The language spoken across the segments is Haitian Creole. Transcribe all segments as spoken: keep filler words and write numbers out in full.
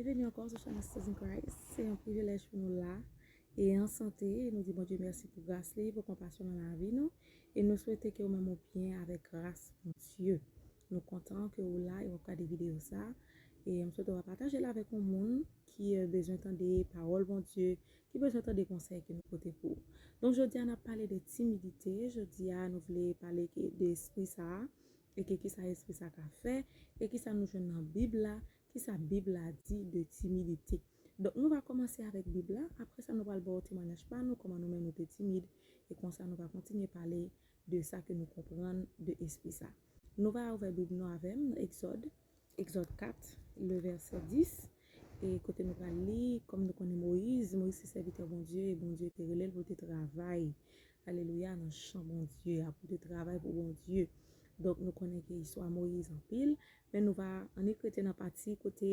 Byenveni ankò sou chanèl Sisters in Christ. Se yon privilèj pou nou la e an sante. E nou di Bondye mèsi pou gras li, pou konpasyon nan lavi nou. E nou swete ke ou menm ou byen avèk gras Bondye. Nou kontan ke ou la e w ap gade videyo sa. E m swete w ap pataje l avèk yon moun ki eh, bezwen tande pawòl Bondye, ki bezwen tande konsèy ke nou pote pou ou. Donk, jodi a, n ap pale de timidite. Jodi a, nou vle pale ke, de espri sa a, e ke kisa espri sa ka fè, e kisa nou jwenn nan Bib la, kisa Bib la di de timidite. Donk, nou va kòmanse avèk Bib la, apre sa, nou pral ba w temwayaj pa nou, kòman nou menm nou te timid, e konsa nou va kontinye pale de sa ke nou konprann de espri sa. Nou va ouvè Bib nou avè m nan Egzòd, Egzòd kat, le vèsè dis, e kote nou pral li, kòm nou konnen Moyiz, Moyiz se sèvitè Bondye, e Bondye te rele l pou l te travay, alelouya, nan chan Bondye a, pou l te travay pou Bondye. Donk, nou konnen ke istwa Moyiz anpil, men nou va annik rete nan pati kote,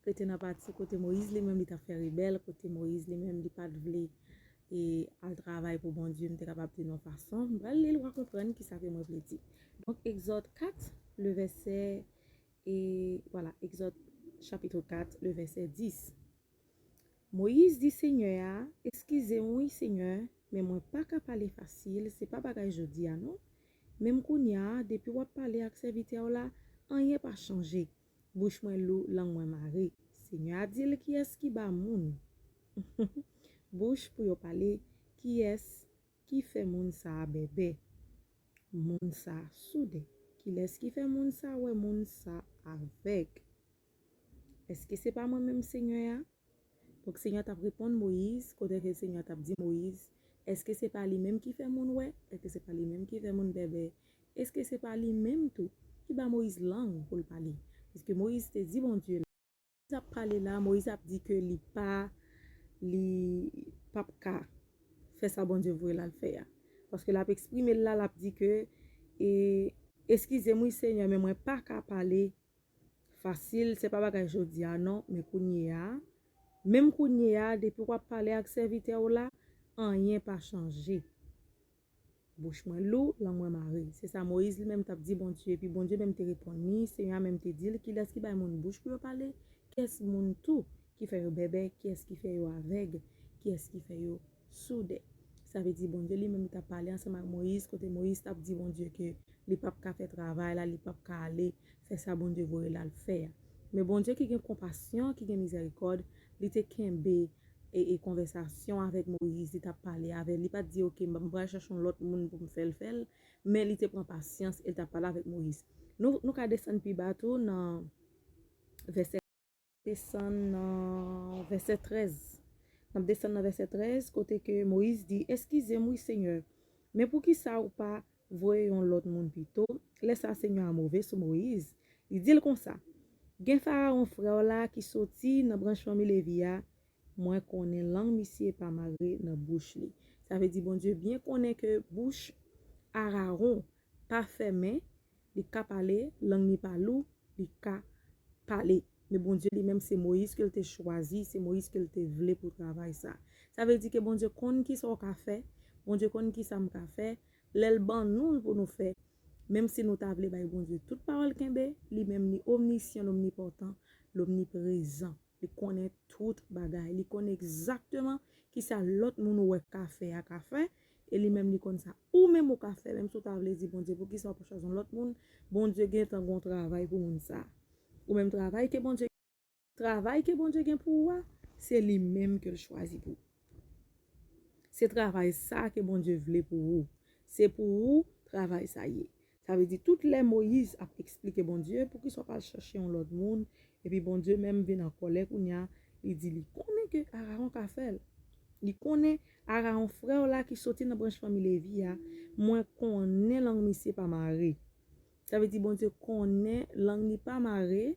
rete nan pati kote Moyiz li menm li t ap fè rebèl, kote Moyiz li menm li pa t vle e al travay pou Bondye, m te kapab di nan fason. M pral li l, w a konprann kisa ke mwen vle di. Donk, Egzòd kat, le vèsè, e, vwala, Egzòd chapit kat, le vèsè dis. Moyiz di Senyè a, eskize m wi, Senyè, men mwen pa ka pale fasil, se pa bagay jodi a non. Menm kounye a, depi w ap pale ak sèvitè w la, anyen pa chanje. Bouch mwen lou, lang mwen mare. Senyè a di l, kiyès ki ba moun bouch pou yo pale? Kiyès ki fè moun sa a bèbè? Moun sa a souden. Kilès ki fè moun sa a wè moun sa a avèg? Èske se pa mwen menm Senyè a? Donk, Senyè a t ap reponn Moyiz, kote ke Senyè a t ap di Moyiz, èske se pa li menm ki fè moun wè? Èske se pa li menm ki fè moun bèbè? Èske se pa li menm tou ki ba Moyiz lang pou l pale? Paske Moyiz te di Bondye, Moyiz ap pale la, Moyiz ap di ke li pa, li p ap ka fè sa Bondye voye l al fè a. Paske l ap eksprime l la, l ap di ke, e, eskize m wi Senyè, men mwen pa ka pale fasil, se pa bagay jodi a non, men kounye a, menm kounye a, depi w ap pale ak sèvitè w la, anyen pa chanje. Bouch mwen lou, lang mwen mare. Se sa Moyiz li menm t ap di Bondye, epi Bondye menm te reponn li, Senyè a menm te di l, kilès ki bay moun bouch pou yo pale? Kiyès moun tou ki fè yo bèbè? Kiyès ki fè yo avèg? Kiyès ki fè yo souden? Sa vle di Bondye li menm li t ap pale ansanm ak Moyiz, kote Moyiz t ap di Bondye ke li p ap ka fè travay la, li p ap ka ale fè sa Bondye voye l al fè a. Men Bondye ki gen konpasyon, ki gen mizèrikòd, li te kenbe e, e konvèsasyon avèk Moyiz, li t ap pale avè l. Li pa t di, oke, m pral chèche yon lòt moun pou m fè l, fè l, men li te pran pasyans e l t ap pale avèk Moyiz. Nou, nou ka desann pi ba tou nan vèsè, desann nan vèsè trèz. N ap desann nan vèsè trèz, kote ke Moyiz di, eskize m wi, Senyè, men poukisa ou pa voye yon lòt moun pito? Lè sa a, Senyè a move sou Moyiz. Li di l konsa, gen Farawon frè w la ki soti nan branch fanmi Levi a, mwen konnen lang misye pa mare nan bouch li. Sa vle di Bondye byen konnen ke bouch Arawon pa fèmen, li ka pale, lang li pa lou, li ka pale. Men Bondye li menm se Moyiz ke l te chwazi, se Moyiz ke l te vle pou travay sa. Sa vle di ke Bondye konn kisa w ka fè, Bondye konn kisa m ka fè, lè l ban nou l pou nou fè, menm si nou ta vle bay Bondye tout pawòl kenbe, li menm li omnisyan, l omnipotan, l omniprezan. Li konnen tout bagay. Li konnen egzakteman kisa lòt moun ou wè ka fè a ka fè, e li menm li konn sa ou menm ou ka fè. Menm si w ta vle di Bondye, poukisa w pa chwazi yon lòt moun? Bondye gentan gen yon travay pou moun sa. Ou menm travay ke Bondye, travay ke Bondye gen pou ou a, se li menm ke l chwazi pou ou. Se travay sa ke Bondye vle pou ou. Se pou ou travay sa ye. Sa vle di, tout lè Moyiz ap eksplike Bondye, poukisa w pa al chèche yon lòt moun, epi Bondye menm vin an kòlè kounye a, li di li konnen ke Arawon ka fè l. Li konnen Arawon frè w la ki soti nan branch fanmi Levi a, mwen konnen lang misye pa mare. Sa vle di, Bondye konnen lang li pa mare,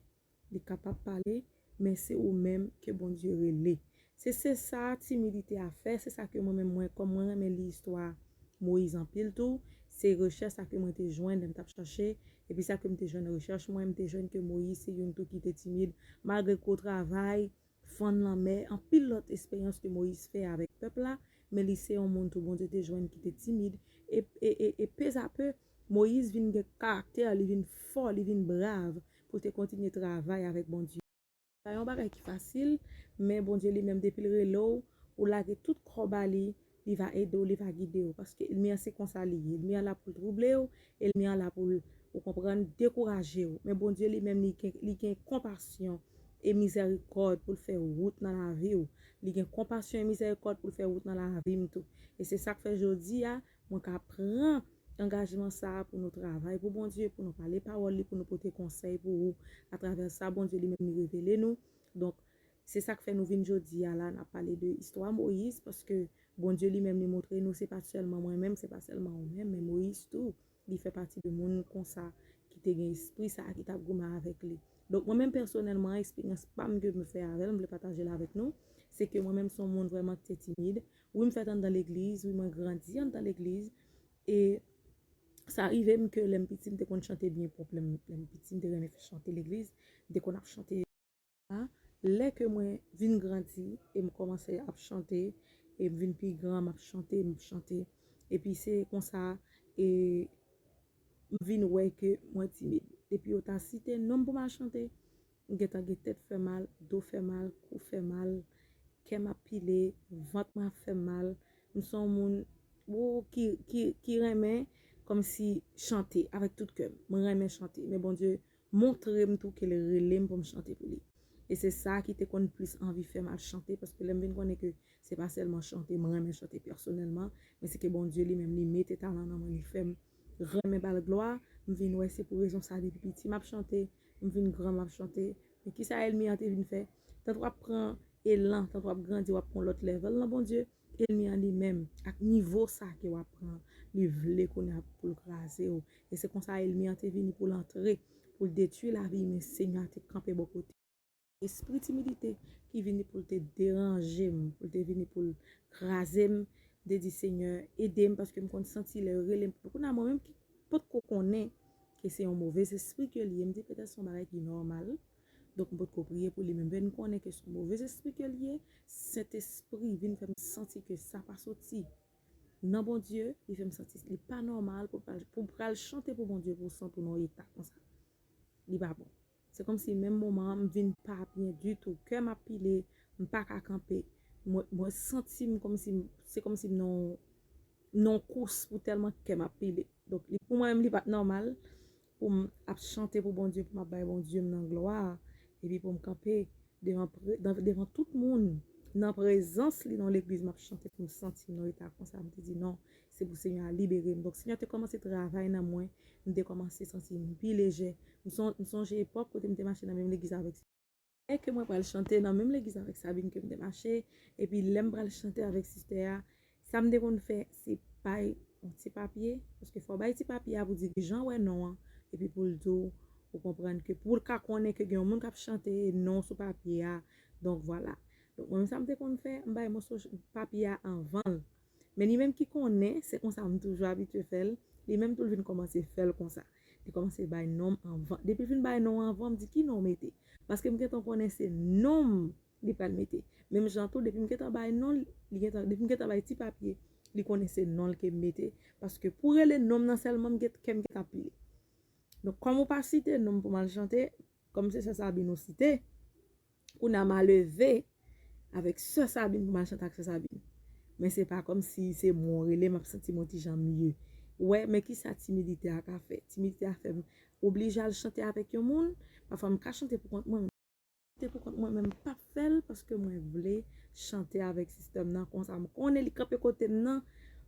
li kapab pale, men se ou menm ke Bondye rele. Se, se sa timidite a fè, se sa ke mwen menm mwen, kòm mwen renmen li istwa Moyiz anpil tou, se rechèch sa ke mwen te jwenn lè m t ap chache, epi sa ke m te jwenn nan rechèch mwen, m te jwenn ke Moyiz se youn tou ki te timid, malgre gwo travay, fann lanmè, anpil lòt esperyans ke Moyiz fè avèk pèp la, men li se yon moun tou Bondye te jwenn ki te timid, e, e, e, e pezapè, Moyiz vin gen karaktè, li vin fò, li vin brav pou te kontinye travay avèk Bondye. Pa yon bagay ki fasil, men Bondye li menm, depi l rele w, ou lage tout kò w ba li, li va ede w, li va gide w. Paske ènmi an se konsa li ye. Ènmi an la pou l twouble w, ènmi an la pou l, ou konprann, dekouraje w. Men Bondye li menm, li gen, li gen konpasyon e mizèrikòd pou l fè wout nan lavi w. Li gen konpasyon e mizèrikòd pou l fè wout nan lavi m tou. E se sa k fè jodi a, mwen ka pran angajman sa a pou nou travay pou Bondye, pou nou pale pawòl li, pou nou pote konsèy pou ou atravè sa Bondye li menm li revele nou. Donk, se sa k fè nou vin jodi a la, n ap pale de istwa Moyiz, paske Bondye li menm li montre nou se pa sèlman mwen menm, se pa sèlman ou menm, men Moyiz tou, li fè pati de moun konsa ki te gen espri sa a ki t ap goumen avèk li. Donk, mwen menm pèsonèlman, eksperyans pa m ke m fè avè l, m vle pataje l avèk nou, se ke mwen menm se yon moun vrèman ki te timid. Wi, m fèt anndan legliz, wi, mwen grandi anndan legliz. E sa rive m ke lè m piti, m te konn chante byen pwòp. Lè m, lè m piti, m te renmen fè chante legliz. M te konn ap chante. Lè ke mwen vin grandi e m kòmanse ap chante, e m vin pi gran, m ap chante, m ap chante. Epi se konsa, e m vin wè ke mwen timid. Depi yo ta site non m pou m al chante, m gentan gen tèt fè mal, do fè mal, kou fè mal, kè m ap pile, vant mwen ap fè m mal. M se yon moun, ou, ki, ki, ki renmen kòmsi chante avèk tout kè m. Mwen renmen chante, men Bondye montre m tou ke l rele m pou m chante pou li. E se sa ki te konn plis anvi fè m al chante, paske lè m vin konnen ke se pa sèlman chante, mwen renmen chante pèsonèlman, men se ke Bondye li menm, li mete talan nan mwen, li fè m renmen ba l glwa. M vin wè se pou rezon sa depi piti m ap chante, m vin gran m ap chante. Men kisa ènmi an te vin fè? Tank w ap pran elan, tank w ap grandi, w ap pran lòt level nan Bondye, ènmi an li menm, ak nivo sa ke w ap pran, li vle kounye a pou l kraze w. E se konsa ènmi an te vini pou l antre, pou l detwi lavi, men Senyè a te kanpe bò kote. Espri timidite ki vini pou l te deranje m, pou l te vini pou l kraze m, m te di, Senyè, ede m, paske m konn santi lè yo rele m. Kounye a mwen menm ki potko konnen ke se yon move espri ke li ye, m di, petèt se yon bagay ki nòmal. Donk, m potko priye pou li, men m vin konnen ke se yon move espri ke li ye. Sentespri vin fè m santi ke sa pa soti nan Bondye, li fè m santi li pa nòmal pou pral, pou pral chante pou Bondye, pou w santi w nan yon eta konsa. Li pa bon. Se kòmsi menm moman an, m vin pa byen ditou. Kè m ap pile, m pa ka kanpe. Mwen, mwen santi m kòmsi, se kòmsi m nan, nan yon kous pou tèlman kè m ap pile. Donk, li, pou mwen menm, li pa t nòmal pou m ap chante pou Bondye, pou m ap bay Bondye m nan glwa, epi pou m kanpe devan, pre- dan- devan tout moun, nan prezans li, nan legliz, m ap chante pou m santi m nan eta konsa. M te di, non, se pou Senyè a libere m. Donk, Senyè a te kòmanse travay nan mwen, m te kòmanse santi m pi lejè. M son- m sonje epòk kote m te mache nan menm legliz avèk Lè ke mwen pral chante nan menm legliz avèk Sabine ke m te mache, epi lè m pral chante avèk sistè a, sa m te konn fè, se bay yon ti papye, paske fò w bay ti papye a pou dirijan wè non an, epi pou l di w, ou konprann ke pou l ka konnen ke gen yon moun k ap chante e non sou papye a. Donk, vwala. Donk, mwen menm sa m te konn fè, m bay moso ch- papye a anvan l. Men li menm ki konnen, se konsa m toujou abitye fè l, li menm tou l vin kòmanse fè l konsa. Li kòmanse bay non m anvan. Depi l fin bay non an anvan, m di, ki non w mete? Paske m gentan konnen se non m li pral mete. Menm jan tou, depi m gentan bay non l, li gentan, depi m gentan bay ti papye, li konnen se non l ke m mete. Paske pou rele non m nan sèlman, m gen, kè m gentan pile. Donk, kòm ou pa site non m pou m al chante, kòm se sè Sabine ou site, kounye a m a leve avèk sè Sabine pou m al chante ak sè Sabine. Men se pa kòmsi se mwen w rele, m ap santi m yon ti jan mye. Ou wè, men kisa timidite a ka fè? Timidite a fè m oblije al chante avèk yon moun. Pafwa m ka chante pou kont mwen, men chante pou kont mwen, men m p ap fè l paske mwen vle chante avèk sistè m nan. Konsa m konnen li kanpe kote m nan,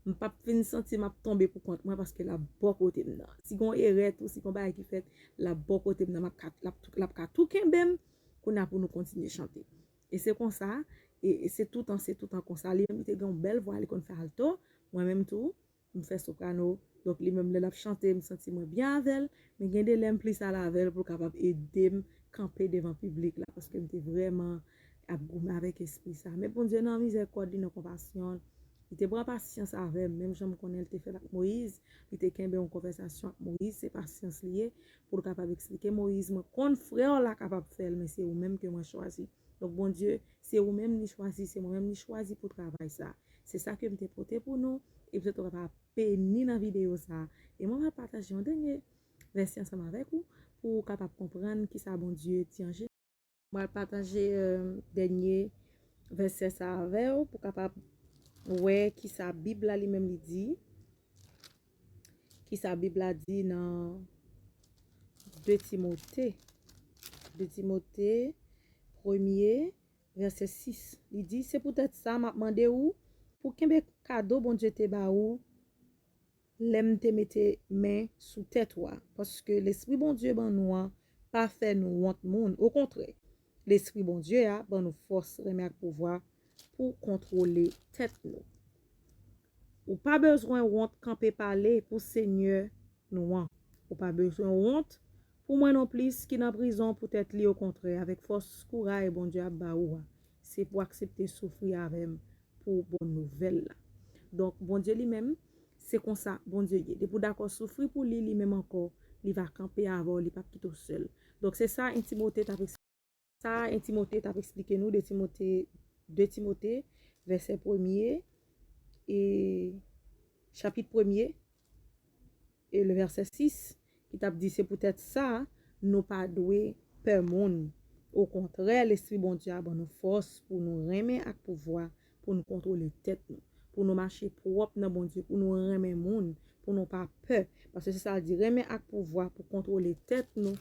m p ap vin santi m ap tonbe pou kont mwen paske l ap bò kote m nan. Si gen yon erè tou, si gen yon bagay ki fèt, l ap bò kote m nan, m ap ka, l ap, l ap ka tou kenbe m, kounye a pou nou kontinye chante. E se konsa, e, e se toutan, se toutan konsa. Li menm, li te gen yon bèl vwa, li konn fè alto. Mwen menm tou, m fè soprano. Donk, li menm, lè l ap chante, m santi mwen byen avè l. Men gen de lè, m plis ale avè l pou l kapab ede m kanpe devan piblik la, paske m te vrèman ap goumen avèk espri sa. Men Bondye nan mizèrikòd li, nan konpasyon l, li te pran pasyans avè m, menm jan m konnen l te fè l ak Moyiz, li te kenbe yon konvèsasyon ak Moyiz, se pasyans li ye, pou l kapab eksplike Moyiz, mwen konn frè w la kapab fè l, men se ou menm ke mwen chwazi. Donk, Bondye, se ou menm li chwazi, se mwen menm li chwazi pou travay sa. Se sa ke m te pote pou nou, e poutèt ou kapab beni nan videyo sa. E mwen va pataje yon dènye vèsè ansanm avèk ou, pou ou kapab konprann kisa Bondye di an jeneral. Mwen pataje euh, dènye vèsè sa avè w pou kapab wè ki sa Bib la li menm li di. Ki sa Bib la di nan de Timote. De Timote premye vèsè sis. Li di, se poutèt sa m ap mande w pou kenbe kado Bondye te ba ou lè m te mete men sou tèt ou a, paske Lespri Bondye ban nou an pa fè nou wont moun. Okontrè, Lespri Bondye a ban nou fòs, renmen ak pouvwa pou kontwole tèt nou. Ou pa bezwen wont kanpe pale pou Senyè nou an. Ou pa bezwen wont pou mwen non plis ki nan prizon poutèt li, okontrè, avèk fòs kouray Bondye ap ba ou a, se pou aksepte soufri avè m pou bon nouvèl la. Donk, Bondye li menm, se konsa Bondye ye. Depi w dakò soufri pou li, li menm ankò, li va kanpe avè w, li p ap kite w sèl. Donk, se sa en Timote t ap sa en Timote t ap eksplike nou, de Timote, de Timote, vèsè premye, e chapit premye, e le vèsè sis, ki t ap di, se poutèt sa, nou pa dwe pè moun. Okontrè, Lespri Bondye a ban nou fòs pou nou renmen ak pouvwa pou nou kontwole tèt nou, pou nou mache pwòp nan Bondye, pou nou renmen moun, pou nou pa pè. Paske se sa l di, renmen ak pouvwa pou kontwole tèt nou.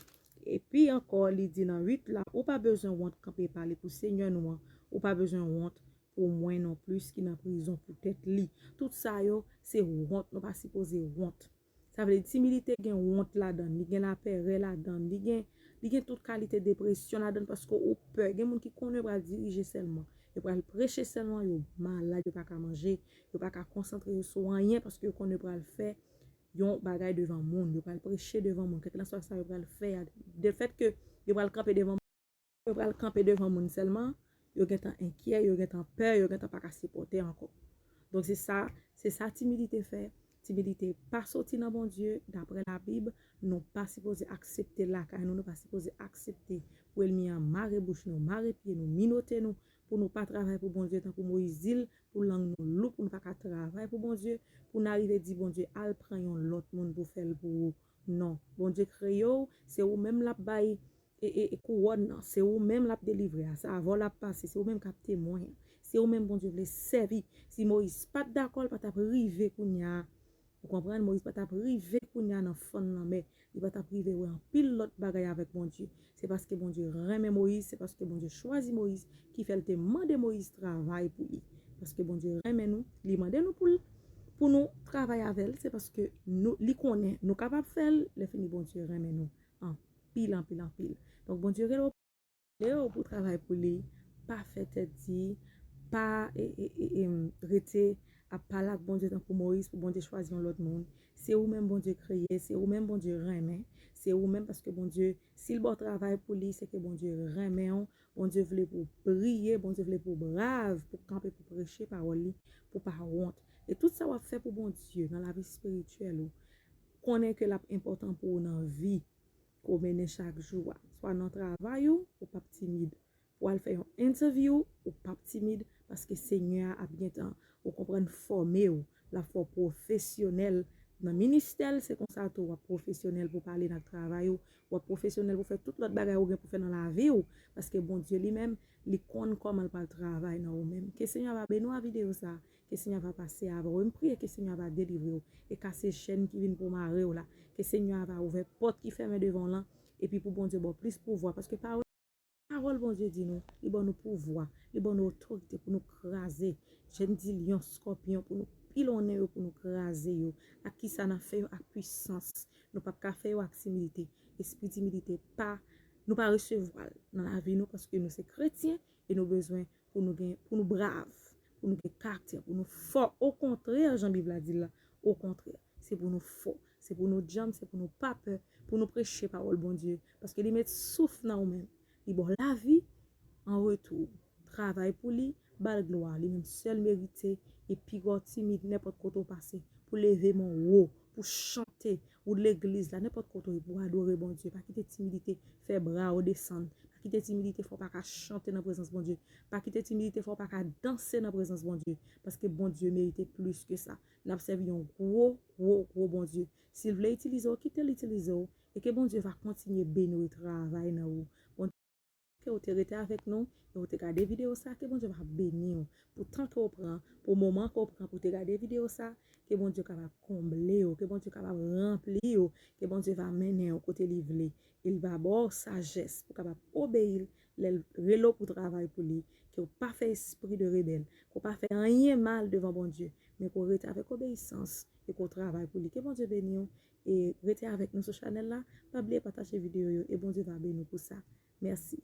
Epi ankò, li di nan uit la, ou pa bezwen wont kanpe pale pou Senyè nou an, ou pa bezwen wont pou mwen non plis ki nan prizon poutèt li. Tout sa yo, se wont, nou pa sipoze wont. Sa vle di, timidite gen wont ladan, li gen lapèrè ladan, li gen, li gen tout kalite depresyon ladan paske ou pè. Gen moun ki konnen yo pral dirije sèlman, yo pral preche sèlman, yo malad, yo pa ka manje, yo pa ka konsantre yo sou anyen paske yo konnen yo pral fè yon bagay devan moun, yo pral preche devan moun, kèlkelanswa sa yo pral fè a, de fèt ke yo pral kanpe devan yo pral kanpe devan moun sèlman, yo gentan enkyè, yo gentan pè, yo gentan pa ka sipòte ankò. Donk se sa, se sa timidite fè. Timidite pa soti nan Bondye, daprè Labib, nou pa sipoze aksepte lakay nou, nou pa sipoze aksepte pou ènmi an mare bouch nou, mare pye nou, minote nou, pou nou pa travay pou Bondye tankou Moyiz di l, pou lang nou lou, pou nou pa ka travay pou Bondye, pou n arive di Bondye al pran yon lòt moun pou fè l pou ou. Non, Bondye kreye w, se ou menm l ap bay e, e, e kouwòn nan, se ou menm l ap delivre a, se avè w l ap pase, se ou menm k ap temwen an, se ou menm Bondye vle sèvi. Si Moyiz pa t dakò, l pa t ap rive kounye a. Ou konprann? Moyiz pa t ap rive kounye a nan fann lanmè. Li pa t ap rive wè anpil lòt bagay avèk Bondye. Se paske Bondye renmen Moyiz, se paske Bondye chwazi Moyiz ki fè l te mande Moyiz travay pou li. Paske Bondye renmen nou, li mande nou pou l, pou nou travay avè l, se paske nou, li konnen nou kapab fè l, lè fini Bondye renmen nou anpil, anpil, anpil. Donk, Bondye rele w, rele w pou travay pou li, pa fè tèt di, pa e, e, e, e, rete ap pale ak Bondye tankou Moyiz pou Bondye chwazi yon lòt moun. Se ou menm Bondye kreye, se ou menm Bondye renmen, se ou menm paske Bondye, si l ba w travay pou li, se ke Bondye renmen w, Bondye vle pou w briye, Bondye vle pou w brav, pou w kanpe, pou w preche pawòl li, pou w pa wont. E tout sa w ap fè pou Bondye nan lavi espirityèl ou, konnen ke l ap enpòtan pou ou nan vi ke w mennen chak jou a. Swa nan travay ou, ou p ap timid. Pou w al fè yon entèvyou, ou p ap timid, paske Senyè a ap gentan, ou konprann, fòme w. L ap fè w pwofesyonèl nan ministè l, se konsa tou w ap pwofesyonèl pou w pale nan travay ou, w ap pwofesyonèl pou w fè tout lòt bagay ou gen pou fè nan lavi w, paske Bondye li menm, li konn kòman l pral travay nan ou menm. Ke Senyè a va beni w a videyo sa, ke Senyè a va pase avè w. E m priye ke Senyè a va delivre w e kase chèn ki vin pou mare w la. Ke Senyè a va ouvè pòt ki fèmen devan w lan, epi pou Bondye ba w plis pouvwa, paske pawòl Pawòl Bondye di nou, li ban nou pouvwa, li ban nou otorite pou nou kraze jèn di lyon, skòpyon, pou nou pilonnen yo, pou nou kraze yo. Ak kisa n ap fè yo? Ak pwisans. Nou p ap ka fè yo ak timidite. Espri timidite pa, nou pa resevwa l nan lavi nou paske nou se kretyen e nou bezwen pou nou gen, pou nou brav, pou nou gen karaktè, pou nou fò. Okontrè, jan Bib la di l la, okontrè, se pou nou fò, se pou nou djanm, se pou nou pa pè, pou nou preche pawòl Bondye, paske li met souf nan ou menm. Li ba w lavi, an retou, travay pou li, ba l glwa, li menm sèl merite, e piga w timid nenpòt kote w pase, pou leve men w wo, pou chante, ou legliz la, nenpòt kote w ye, pou w adore Bondye. Pa kite timidite fè bra w desann. Pa kite timidite fè w pa ka chante nan prezans Bondye. Pa kite timidite fè w pa ka danse nan prezans Bondye. Paske Bondye merite plis ke sa. N ap sèvi yon gwo, gwo, gwo Bondye. Si l vle itilize w, kite l itilize w. E ke Bondye va kontinye beni w e travay nan ou. Bondye ke w te rete avèk nou e ou te gade videyo sa, ke Bondye va beni w pou tan ke w pran, pou moman ke w pran pou te gade videyo sa, ke Bondye kapab konble w, ke Bondye kapab ranpli w, ke Bondye va mennen w kote li vle. E li va ba w sajès pou kapab obeyi l lè l rele w pou travay pou li, ke w pa fè espri de rebèl, ke w pa fè anyen mal devan Bondye, men ke w rete avèk obeyisans e ke w travay pou li. Ke Bondye beni w e rete avèk nou sou chanèl la. Pa bliye pataje videyo yo e Bondye va beni w pou sa. Mèsi.